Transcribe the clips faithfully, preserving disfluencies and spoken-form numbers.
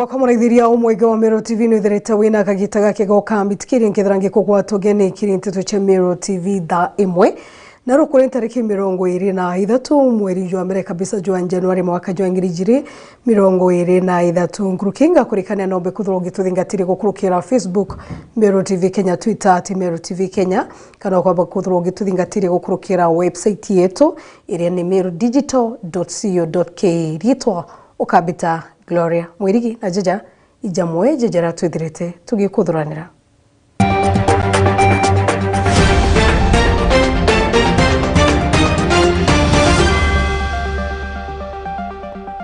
Kwa muraithiria umwege wa Meru T V, nwithirite wina kagita gake goka mbitikirie nkethira ngikugwata ugeni kiri nteto cia Meru T V thaa imwe. Na rukuri ntariki mirongo iri na ithatu mweri jwa mbere kabisa jwa Januari mwaka jwa ngiri ijiri mirongo iri na ithatu. Nkuruki ngakurikania nombe kwithirwa ugituthingatiri gukurukira Facebook, Meru T V Kenya, Twitter at Meru T V Kenya, kana ukwamba kwithirwa ugituthingatiri gukurukira website yetu iria ni meru digital dot co dot ke. Riitwa ukambita Gloria Mwirigi, na jaja ijamwe jejera twithirite tugikuthuranira.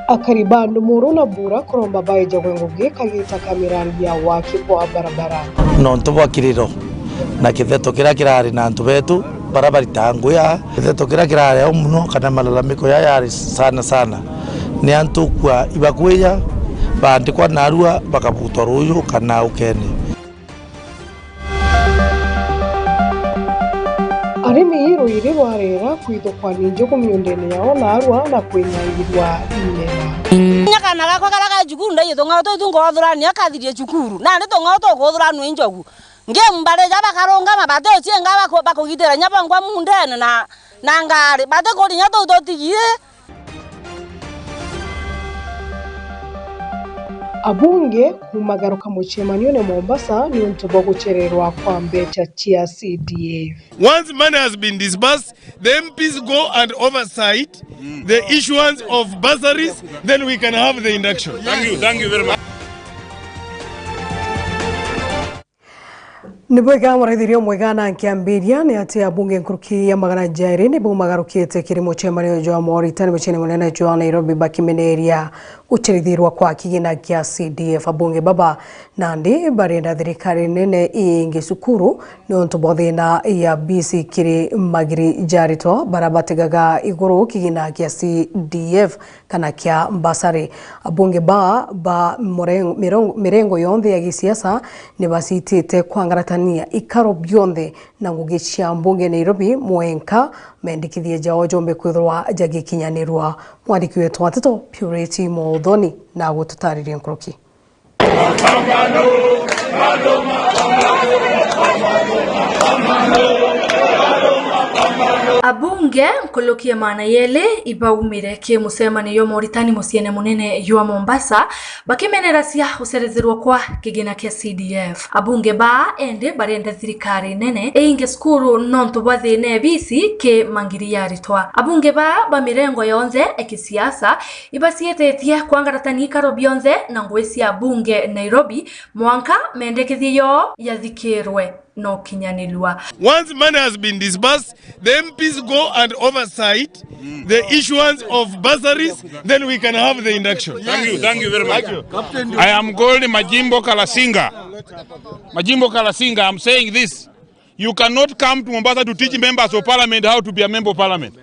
Akari ba Ndumuru na Bura kuromba baejagwe ngugi kagita ka mirandi ya waki bwa barabara. Nontu bwa kiriro na kitheto kiria kirari na antu betu baria baritaga ngugi aa, kitheto kiria kirari au muno kana malalamiko ya yari sana sana ni antu kwa ibakwija baandikwa narua bakabutwa ruuju kana ukene. Arimi ruiri rwarera kwithukwa ni njugu miundene yao narua na kwinyangirwa imera. Nyakana gakwa karia ga cukuru ndaigite tung'ao tutu ngothurania akathirie cukuru, nandi tung'ao tukuthuranua i njogu. Ngiumba rija bakarungama, bati ucienga baku-, bakugitira inya bongwa mundene na, na ngari, bati kuri inya tuu tutigii. Abunge kumagaruka mucemanione Mombasa niuntu bwa gucererwa kwa mbecha cia C D F. Once money has been disbursed, the M Ps go and oversight the issuance of bursaries, then we can have the induction. Thank you, thank you very much. Ni bwega muraithirio mwega na nkiambiria ni ati abunge nkuruki ya magana jairi ni baumagarukite kiri mucemanio jwa moritani muciini munene jwa Nairobi bakimeneria gucerithirwa kwa kigina kia C D F. Abunge baba nandi barenda thirikari nene iingi cukuru niuntu bwa thina ya bisi kiri magiri jaritwa bara bategaga iguru kigina kia C D F kana kia mbasari. Abunge ba, ba mureng-, mirong-, mirengo yonthe ya gisiasa ni bacitite kwangaratania ikaro bionthe na ngugi cia mbunge Nairobi mwenka mendikithie jao jombe kwithirwa jagikinyanirwa. Mwandiki wetu wa nteto Purity Muthoni na gututariria nkuruki. Abunge nkuruki ya magana yeli ibaumire ki mucemanio jwa moritani muciene munene jwa Mombasa, bakimeneracia gucerethirwa kwa kigina kia C D F. Abunge baa ende barenda thirikari nene iinge cukuru nontu bwa thina e bisi ki mangiri ya aritwa. Abunge baa ba mirengo yonthe e kisiasa ibacietitie kwangaratania ikaro bionthe na ngugi cia bunge Nairobi, mwanka mendekithie yoo yathikirwe na ukinyanirua. Once money has been disbursed, the M Ps go and oversight the issuance of bursaries, then we can have the induction. Thank you, thank you very much. I am called Majimbo Kalasinga. Majimbo Kalasinga, I'm saying this. You cannot come to Mombasa to teach members of parliament how to be a member of parliament.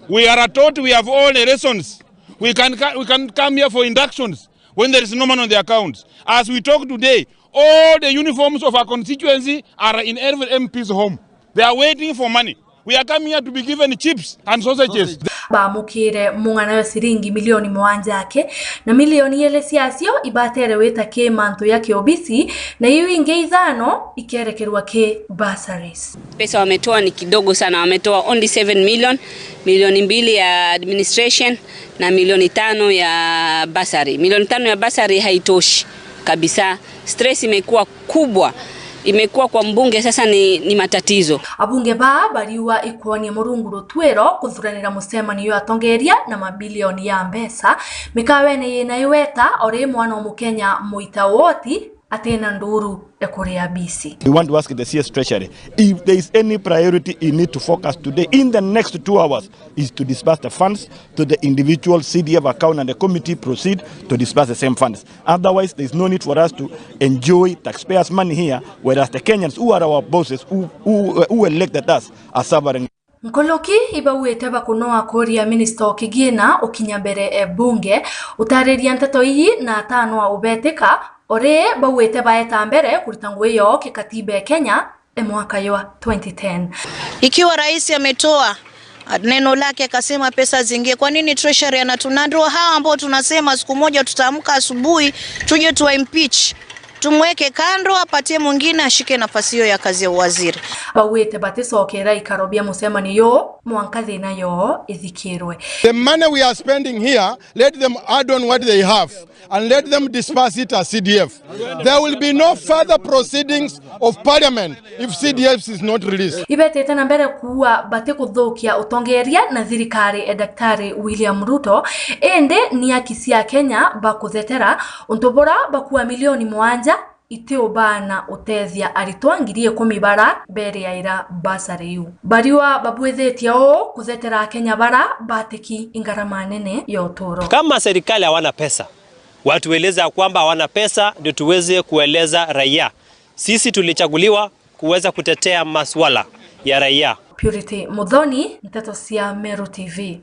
We are taught, we have all the lessons. We can ca-, we can come here for inductions when there is no money on the accounts. As we talk today, all the uniforms of our constituency are in every M P's home. They are waiting for money. We are coming here to be given chips and sausages. Baamukire mung'ana ya ciringi milioni mugwanja aki, na milioni ili ciacio ibatere wita ki mantu ya kiobisi, na iu ingi ithano ikerekerwa ki bursaries. Pesa wametoa ni kidogo sana, wametoa only seven million, milioni mbili ya administration na milioni tano ya bursary. Milioni tano ya bursary haitoshi kabisa. Stress imekuwa kubwa, imekuwa kwa mbunge sasa ni, ni matatizo. Abunge baa bariua ikwonia Murungu rutwiro kuthuranira mucemanio jwa atongeria na mabilioni ya mbeca mikawene yina iweta, ori mwana o Mukenya muita woti atina nduru ekuria bisi. We want to ask the C S Treasury if there is any priority you need to focus today in the next two hours is to disburse the funds to the individual C D F account and the committee proceed to disburse the same funds. Otherwise, there is no need for us to enjoy taxpayers' money here, whereas the Kenyans who are our bosses, who, who, who elected us, are suffering. Nkuluki ibauite bakunoa kuria minista o kigina ukinya mbere e bunge utariria nteto ii na atanwa ubetika, ori bauite baeta mbere kurita ngugi yoo kikatiba e Kenya e mwaka ywa twenty ten. Ikiwa rais ametoa neno lake akasema pesa zingie. Kwa nini treasury anatuna-, ndio hawa ambao tunasema siku moja tutaamka asubuhi, tuje tuwa impeach, tumweke kando, apatie mwingine ashike nafasi hiyo ya kazi ya uwaziri. Bauite baticokera ikaro bia mucemanio yo mwanka thina yo ithikirwe. The money we are spending here, let them add on what they have and let them disperse it as C D F. There will be no further proceedings of parliament if C D F is not released. Ibetete na mbere kuua batikuthukia utongeria na thirikari e Daktari William Ruto, indi ni aki cia Kenya bakuthetera untu bura bakua milioni mwanja itiubana utethia aritwa ngiri ikumi bara beriaira bursary iu. Bariwa babwithitie uu kuthetera Akenya bara batiki ingarama nene ya uturo. Kama serikali hawana pesa, watueleze ya kwamba hawana pesa, ndio tuweze kueleza raia. Sisi tulichaguliwa kuweza kutetea maswala ya raia. Purity Muthoni, nteto cia Meru T V.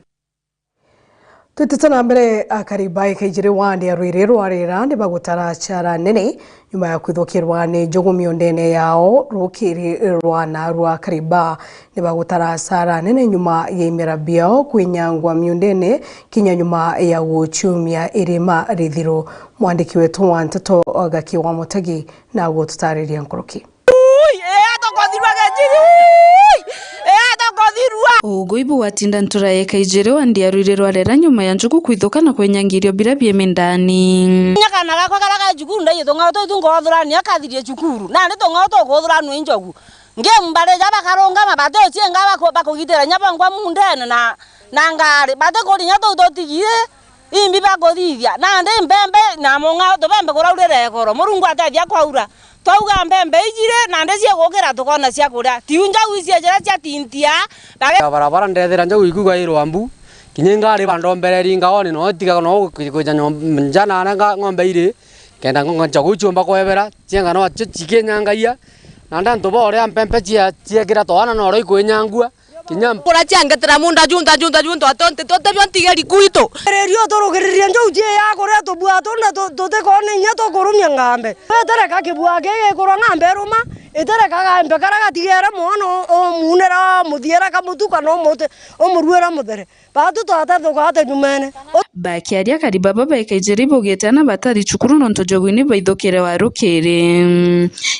Twitite na mbere, akari ba ikaijiri wandi ya Rwiri rwa Rera ni bagutara cara nene nyuma ya kwithukirwa ni njogu miundene yao. Rukiri rwa narua, akari ba ni bagutara cara nene nyuma ya imera biao kwinyangwa miundene kinya nyuma ya guchumia irima rithiru. Mwandiki wetu wa nteto Gaki wa Mutegi na gututariria nkuruki. Ui, ee, tokothirua gejiri, ui! Ee, tokothirua! Ugui bugwatinda ntura ya ikaijiri wandi ya Rwiri rwa Rera nyuma ya njogu kwithuka na kwenyangirio bira bie mindani. Nya kana gakwa kara ga cukuru ndaigitung'ao tutu ngothurania kathirie cukuru. Nandi tung'ao tukuthuranua i njogu. Ngimbarija bakarungama bati ucienga baku-, bakugitira nya bangwa mundene na, na ngari. Bati kuri nya tuu tutigire. Imbi bakuthithia, nandi mbembe na mung'ao tubembe kuraurire ekoro. Murungu atethia kwaura. Twauga mbembe ijiri, nandi ciegukira tukona cia kuria. Tiu njau icio jira ciatintia. Bage- Barabara ndethira njau ikuga irwa mbu. Kinya ingari bandombereri ngaoni no tiga no kwija nyom-, nja na nga-, ng'ombe iri. Kenda ngo-, njogu ciumba kwebera, cienga no cio cikinyangaia. Nandi antu ba uria mbembe cia-, ciekira twana no ro ikwinyangua. Kinya mpura ciangetera munda junta, junta, junta, atonte, tote bio ntigeri kwitu. Rerio turugiririe njau cie ya kuria tubua tunda tu-, tutikone inya tukurumia ngambe. Itereka kibua ki gikurwa ngambe iruma, itereka gambe kara gatigere mwana u-, umunira umuthiera kamutu kana umuti-, umuruira muthere. Batu twatathuka ate nyumene. Bakiaria akari baba ba ikaijiri bugite ana batari cukuru nontu njogu ni baithukire wa rukiri.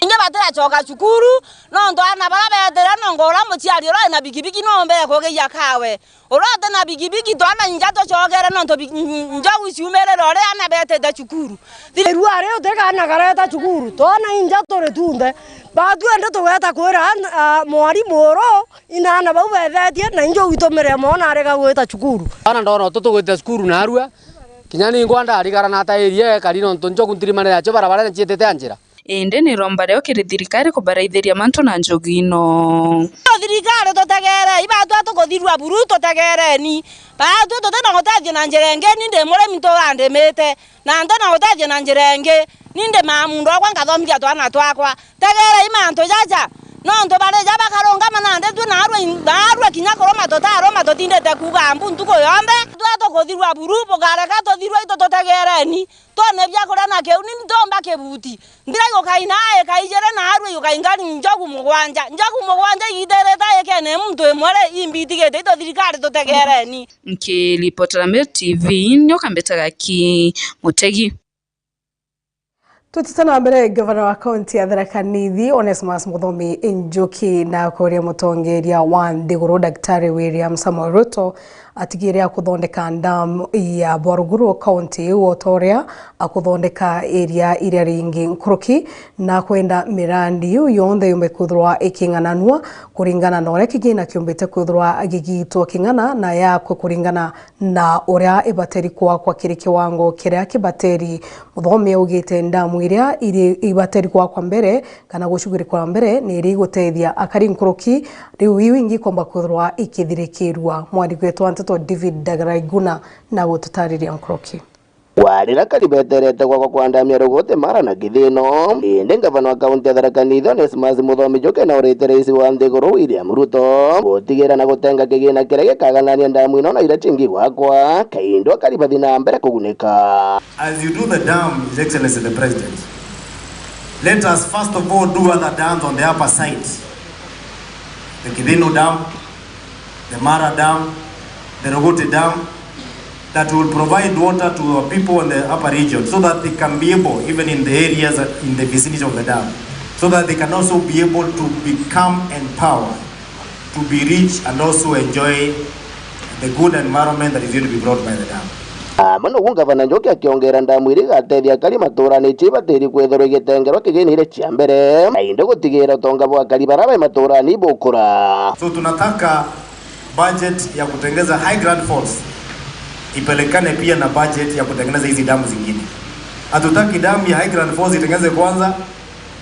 Inya batiracoka cukuru, nontu ana bara beetire nongo uria muciari uria wi na bikibiki no mbere kugeia kawe. Uria uti na bikibiki twana inja tucokere nontu bi-, n-, n-, njogu ciumirire uria ana beetite cukuru. Irua riu uti kana kareta cukuru, twana inja turi tunthe. Batu ende tugeta kwira, ah, mwarimu uru, inaana bau beethetie, na injogu itumire mwana arega gwita cukuru. Ana ndona utu tugwita cukuru narua, kinya ningwa ndarigara na tairi ekari nontu njogu ntirimane yacio barabara na ciitite a njira. Indi ni romba rio kiri thirikari kubaraithiria mantu na njogu ino. Thirikari tutegeere, ibatwa tukuthirua buru tutegeereni. Batwi tuti na gutethio na njira ingi, ni ndi murimi ntugandimite, na nti na gutethio na njira ingi, ni ndi maamundu akwa nkathomithia twana twakwa. Tegeerei mantu jaja, nontu barija bakarungama nandi twi naarua in-, naarua kinya kuruma tutaruma tutindite kuuga mbu ntuku yonthe. Twa tukuthirua buru, bukareka tuthirua itu tutegeereni. Twone biakuria na kiu, ni ntomba kibuti. Ndira igukai na ikaijire na arua igukai ngari njogu mugwanja. Njogu mugwanja igithirite ikene muntu imwe ri, imbitigite ito thirikari tutegeereni. Nkiripotera Meru T V, nyoka mbetaga ki Mutegi. Tutite na mbere, gavana wa kaunti ya Tharaka Nithi, Onesmus Muthomi Njuki, na kuria mutongeria wa nthiguru, Daktari William Samoei Ruto, atigire akuthondeka ndamu ya Bwaruguru kaunti iu, o ta uria akuthondeka iria iria ringi nkuruki, na kwenda mirandi iu yonthe yumbe kwithirwa iking'ananua kuringana na uria kigina kiumbite kwithirwa gigitwa king'ana na yakwe kuringana na uria ibateri kwakwa kiri kiwango kiria kibateri. Muthomi augite ndamu iria iri ibateri kwakwa mbere kana gucugurikwa mbere ni iria igutethia akari nkuruki, riu iu ingi ikomba kwithirwa ikithirikirua. Mwandiki wetu wa nteto David Ndagara Iguna na gututariria nkuruki. Warira kari beterete gwakwa kwa ndamu ya Ruguti, Mara na Kithino. Indi ngavana wa kaunti ya Tharaka Nithi Onesmus Muthomi Njuki naurite rais wa nthiguru William Ruto gutigira na gutenga kigina kiria gikaganania ndamu ino na iria cingi gwakwa, kaindo akari bathi na mbere kugunika. As you do the dam, His Excellency the President, let us first of all do other dams on the upper side. The Kithino Dam, the Mara Dam, the Rogote Dam, that will provide water to our people in the upper region so that they can be able, even in the areas in the vicinity of the dam, so that they can also be able to become empowered to be rich and also enjoy the good environment that is going to be brought by the dam. Amwe nogu ngavana Njuki akiongera ndamu iria igatethia akari maturani icio ibatiri kwithirwa igitengerwa kigini iria cia mbere, na indi gutigira utonga bwa akari bara bai maturani bukura. So tunataka budget ya kutengeneza High Grand Falls ipelekane pia na budget ya kutengeneza hizi damu zingine. Hatutaki damu ya High Grand Falls itengenezwe kwanza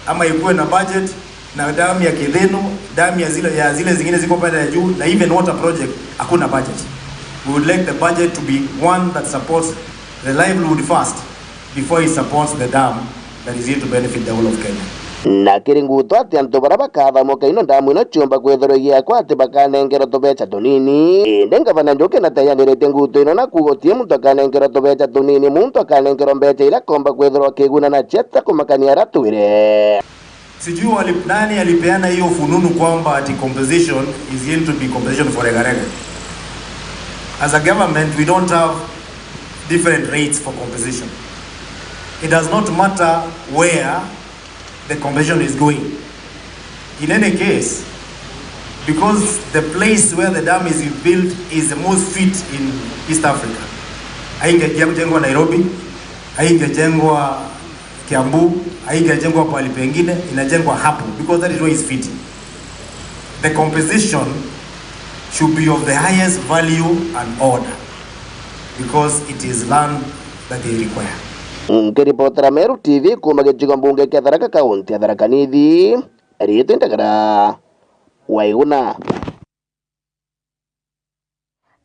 ama ikuwe na budget, na damu ya Kithinu, damu ya zile, ya zile zingine ziko pale ya juu, na even water project, hakuna budget. We would like the budget to be one that supports the livelihood first before it supports the dam that is going to benefit the whole of Kenya. Na kiri nguto ati antu bara bakathamuka ino damu ino ciumba kwithirwa igiakwa ati bakanengerwa tubeca tunini. Indi ngavana Njuki nateyaniritie nguto ino na kuuga uti muntu akanengerwa tubeca tunini, muntu akanengerwa mbeca iria akomba kwithirwa akiguna nacio atakumakania aria atwire. Sijui wali-, nani alipeana hiyo fununu kwamba ati compensation is going to be compensation for Regarega. As a government, we don't have different rates for compensation. It does not matter where the compensation is going. In any case, because the place where the dam is built is the most fit in East Africa. Haingejengwa Nairobi, haingejengwa Kiambu, haingejengwa pahali pengine, inajengwa hapo because that is where is fitting. The compensation should be of the highest value and order because it is land that they require. Nkiripotera Meru T V kuuma gicigo mbunge kia Tharaka, kaunti ya Tharaka Nithi, riitwa Ndagara Waiguna.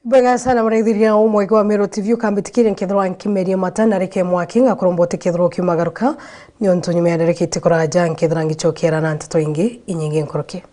Bwega sana muraithiria umwe wa Meru T V ukambitikiria nkethirwa nkimerie mata na reke mwaki ngakurombote kethirwa ukiumagaruka, niuntu nyuma ya ndarikite kuraja nkethira ngicokera na nteto ingi inyingi nkuruki.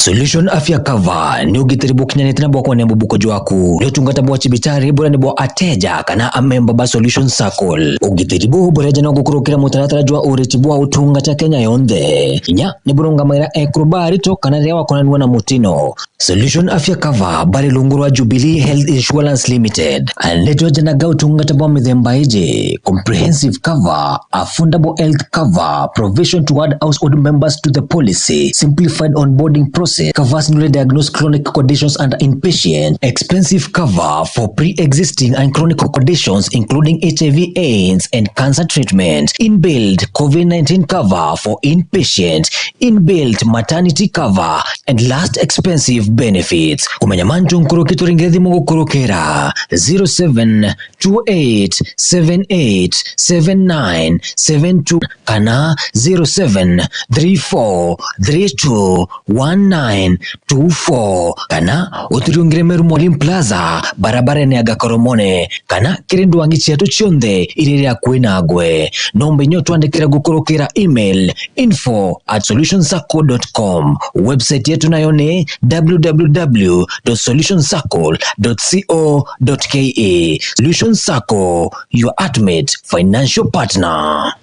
Solution Afya Cover ni ugitiri bukinyanite na bwa kwenea mubuko jwaku. Ni utungata bwa cibitari buria ni bwa ateja kana amemba ba Solution Circle. Ugitiri buu bureja no gukurukira mutaratara jwa uriti bwa utungata Kenya yonthe. Kinya ni burungamaira ekuru ba arito kana riria wakonanua na mutino. Solution Afya Cover bari rungu rwa Jubilee Health Insurance Limited. Nitwejanaga utungata bwa mithemba iji: comprehensive cover, affordable health cover, provision to add household members to the policy, simplified onboarding process, covers newly diagnosed chronic conditions under inpatient, expensive cover for pre-existing and chronic conditions including H I V AIDS and cancer treatment, inbuilt covid nineteen cover for inpatient, inbuilt maternity cover and last expensive benefits. Kumenya mantu nkuruki turinge thimu gukurukira zero seven two eight seven eight seven nine seven two kana zero seven three four three two one nine two four kana uturiungire Meru Molim Plaza, barabarene ya Gakoromone, kana kiri ndwangi cietu cionthe iria iria kwinagwe. Nomba inya utwandikira gukurukira email info at solution circle dot com. Website yetu nayo ni w w w dot solution circle dot co dot k e. Solution Circle, your ultimate financial partner.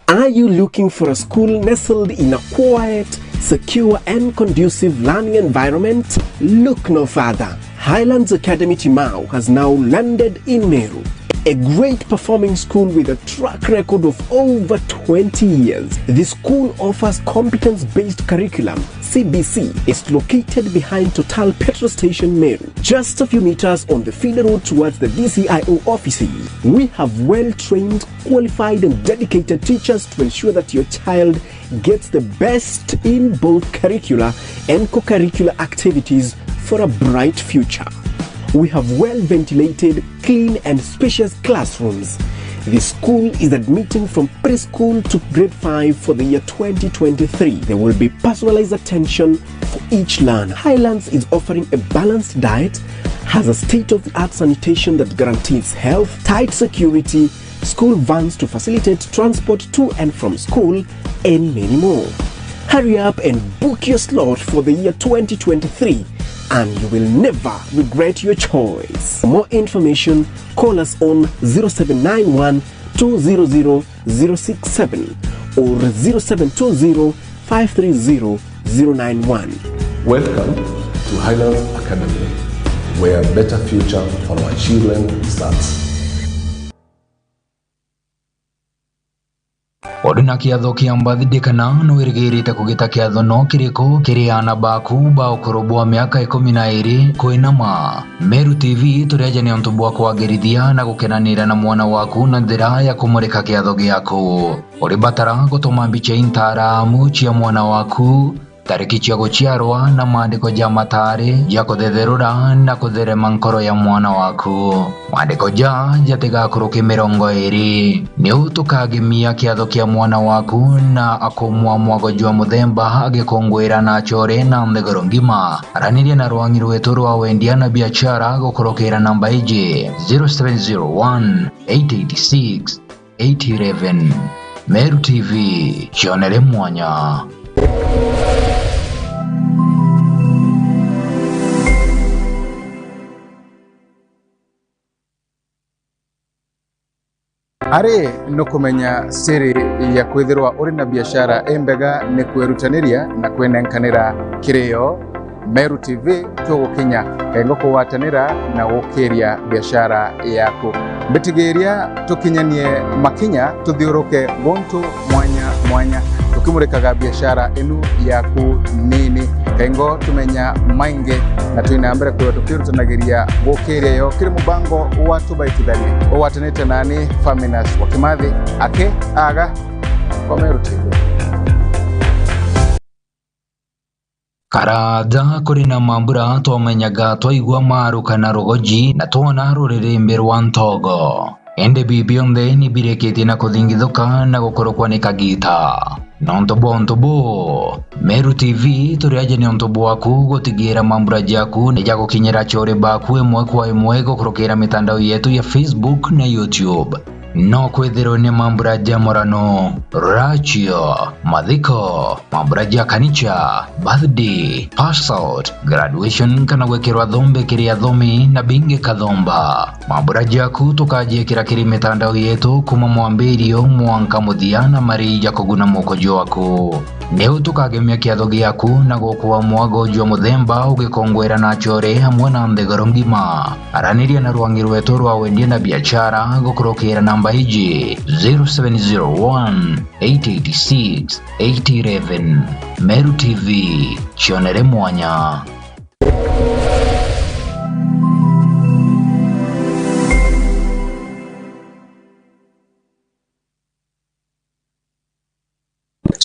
Are you looking for a school nestled in a quiet, secure, and conducive learning environment? Look no further. Highlands Academy Timau has now landed in Meru, a great performing school with a track record of over twenty years. The school offers competence-based curriculum, C B C. It's located behind Total Petrol Station, Meru, just a few meters on the feeder road towards the D C I O offices. We have well-trained, qualified and dedicated teachers to ensure that your child gets the best in both curricular and co-curricular activities for a bright future. We have well-ventilated, clean and spacious classrooms. The school is admitting from preschool to grade five for the year twenty twenty-three. There will be personalized attention for each learner. Highlands is offering a balanced diet, has a state-of-the-art sanitation that guarantees health, tight security, school vans to facilitate transport to and from school, and many more. Hurry up and book your slot for the year twenty twenty-three, and you will never regret your choice. For more information, call us on zero seven nine one two zero zero zero six seven or zero seven two zero five three zero zero nine one. Welcome to Highlands Academy, where better future for our children starts. Uri na kiatho kia birthday kana nwirigirite kugita kiatho no kiriku kiri aana baku ba ukuru bwa miaka ikumi na iiri kwinama? Meru T V turi aja ni untu bwa kwagirithia na gukenanira na mwana waku na njira ya kumurika kiatho giaku. Uri batara gutuma mbicha intaramu cia mwana waku, tariki cia guciarwa na maandiko ja mataari ja kuthetherura na kutherema nkoro ya mwana waku. Maandiko ja jatigakuruke mirongo iiri. Niu tukagemia kiatho kia mwana waku na akumwa mwago jwa muthemba agikunguira na achore na nthiguru ngima. Araniria na rwangi rwetu rwa wendia na biashara gukurukira namba iji, zero seven zero one, eight eight six, eight eleven. Meru T V, cionere mwanya. Ari nukumenya siri ya kwithirwa uri na biashara imbega ni kwirutaniria na kwinenkanira kirio. Meru T V tugukinya kengo kugwatanira na gukiria biashara yaku. Mbitigiria tukinyanie makinya tuthiuruke guntu mwanya mwanya, tukimurikaga biashara inu yaku nini. Kengo tumenya maingi na twina mbere kwithirwa tukirutanagiria gukiria yo kiri mubango wa Tubaitithanie. Ugwatanite nani Faminas wa Kimathi, aki aga kwa Meru T V. Karaja kuri na mambura twamenyaga twaigua maruka na rugoji na twona ruririmbi rwa ntogo. Indi bi bionthe ni birikitie na kuthingithuka na gukurukwa ni kagita. Nontu bwa untu buu, Meru T V turi aja ni untu bwaku gutigira mambura jaku ni jagukinyira achore baku imwe kwa imwe gukurukira mitandao yetu ya Facebook na YouTube. No kwithirwe ni mambura ja murano, rachio, mathiko, mambura ja kanicha, birthday, pass out, graduation kana gwikirwa thombe kiri athomi na bingi kathomba. Mambura jaku tukajiikira kiri mitandao yetu kuma mwambirio mwanka muthia na mari ja kuguna muko jwaku. Niu tukagemia kiatho giaku na gukua mwago jwa muthemba ugikongwera na achore amwe na nthiguru ngima. Araniria na rwangi rwetu rwa wendia na biashara gukurukira namba iji, zero seven zero one, eight eight six, eight eleven. Meru T V, cionere mwanya.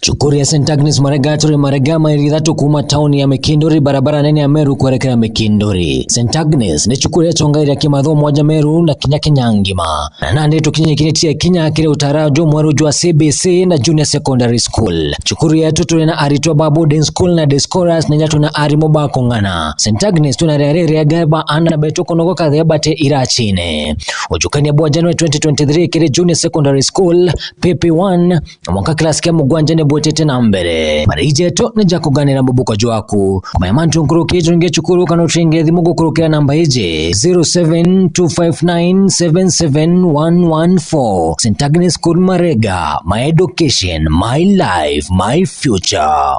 Cukuru ya Saint Agnes Marega turi Marega, maili ithatu kuuma tauni ya Mikinduri, barabara nene ya Meru kwerekera Mikinduri. Saint Agnes ni cukuru ya chongaira kimathomo mwaja Meru na kinya Kenya ngima. Na nandi tukinyikiritie kinya kiri utara jumweru jwa C B C na Junior Secondary School. Cukuru yetu turi na aritwa ba boarding school na day scholars na inya tuna arimu ba kung'ana. Saint Agnes tuna riari riega ba ana betu kunogoka thea bate irachine. Ujukania bwa January twenty twenty-three kiri Junior Secondary School, P P one, mwanka class kia mugwanja ni bwitite na mbere. Mariji jetu ni ja kuganira mubuko jwaku. Kumenya mantu nkuruki, junge cukuru kana ucenge thimu gukurukira namba iji, zero seven two five nine seven seven one one four. Saint Agnes School Marega, my education, my life, my future.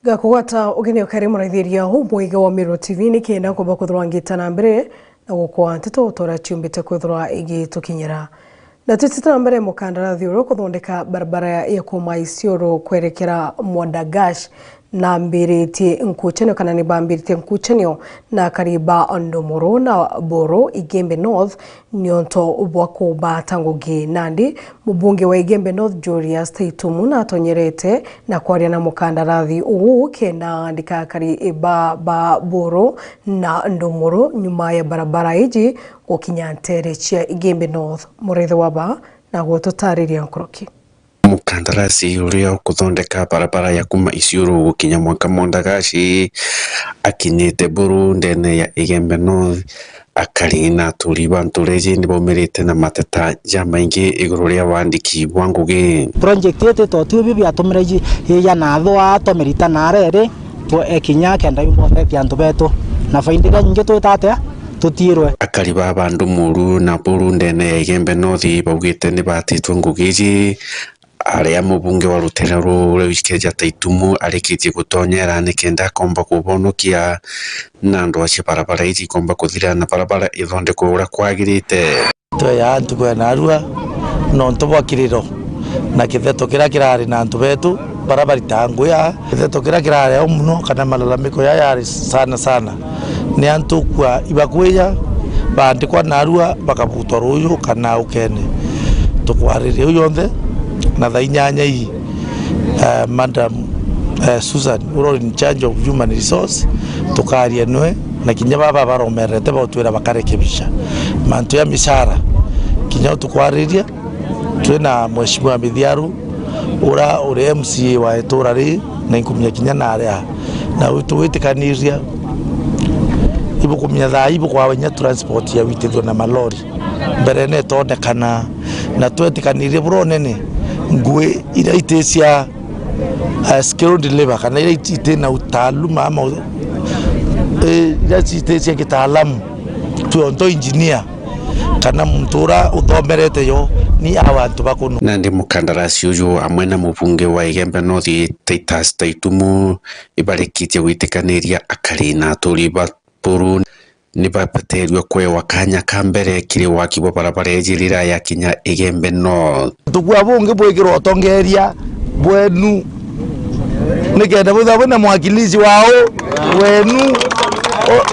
Gakugwata ugeni ukari muraithiria umwege wa Meru T V ni kenda kumba kwithirwa ngita na mbere na gukwa nteto utora ciumbite kwithirwa igitukinyira. Na tutite na mbere, mukandarathi uria ukuthondeka barabara ya kuma Isiolo kwerekera Mwandagash nambiritie nkuchanio, kana ni bambiritie nkuchanio na akari ba Ndumuru na Buru, Igembe North, niontu bwa kubata ngugi. Nandi mubunge wa Igembe North, Julius Taitumu, natonyerete na kwaria na mukandarathi uu kenda andika akari ba, ba Buru na Ndumuru nyuma ya barabara iji gukinya ntere cia Igembe North. Murithi wa ba na gututariria nkuruki. Mukandarasi uria ukuthondeka barabara ya kuma Isiolo gukinya mwanka Mwandagashi akinyite Buru ndene ya Igembe North. Akari na aturi ba ntura iji ni baumirite na mateta jamaingi iguru ria wandiki bwa ngugi. Project ii ti toti ubi biatumire ji-, ija na thua tomerita na reri. Twe-, ekinya kenda yumba uteethia antu betu. Na faida iria nyingi twita atia? Tutiirwe. Akari ba bandu Muru na Buru ndene ya Igembe North baugite ni batitwe ngugi iji, aria mubunge wa rutere ruu uria wicikeja Taitumu arikitie gutonyera ni kenda akomba kubonokia na ndwaa cia barabara iji ikomba kuthira na barabara ithondekwe uria kwagirite. Tweyaa ntuku ya narua nontu bwa kiriro na kitheto kiria kirari na antu betu baria baritaa ngugi aa. Kitheto kiria kirari au muno kana malalamiko ya yari sana sana ni antu kwa ibakwija baandikwa narua bakabutwa ruuju kana ukene. Tukwariria u yonthe na thaa inyanya ii, eh, Madam, eh, Susan, uria uri in charge of human resource, tukaria nwe na kinya baba baromerete bautwira bakarekebisha mantu ya mishara. Kinya u tukwariria, twi na Mheshimiwa Mithiaru, uria uri M C A wa itura ri, na inkumia kinya naria. Na u tugwitikaniria ibukumia thaa ibukwaba inya transport ya gwitithua na malori. Mbere ni itonekana, na twetikanirie bura unene ngugi iria iti cia, eh, skilled labor, kana iria iti, iti na utaaluma ama u-, eh, iria iti cia kitaalamu, tuonto engineer, kana muntu uria uthomerete yo ni awa antu bakunu. Nandi mukandarasi uju amwe na mubunge wa Igembe North Titus Taitumu ibarikitie gwitikaniria akari na aturi ba Buru ni babaterue kwewa kanya ka mbere kiri waki bwa barabara iji riria yakinya Igembe North. Tukua bungi bwikirwa utongeria bwenu, nikenda bwithirwa bwina mwakilishi wao wenu, u-,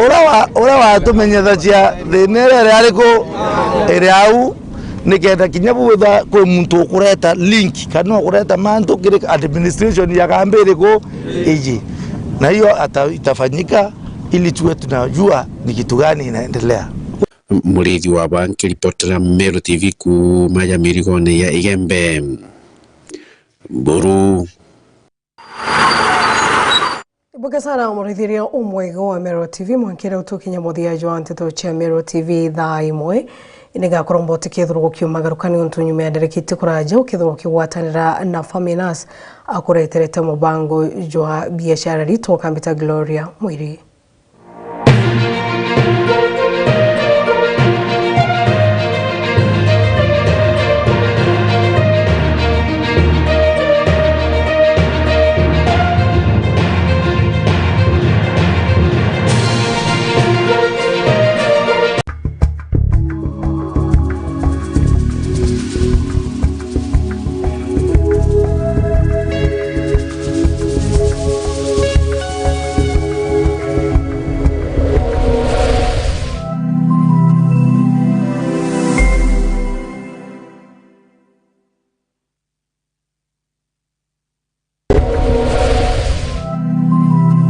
uria wa-, uria watumenyethagia thina iria iri ariku iri au, nikenda kinya bwithirwa kwi muntu ukureta link kana ukureta mantu kiri administration ya kambi iriku iji, na hiyo ata-, itafanyika ili tuwe tunajua ni kitu gani inaendelea. Murithi wa ba nkiripotera Meru T V kuuma ya mirigone ya Igembe, Buru. Mbuke sana umurithiria umwega wa Meru T V, mwankire utukinya muthia jwa nteto cia Meru T V thaa imwe. Nigakorwo mbote kethirwo gukiumagaruka ni untu nyuma ya ndereka itikuraja ukethirwo ukigwatanira na Faminas akureterete mubango jwa biashara ritu ukambita Gloria Mwiri.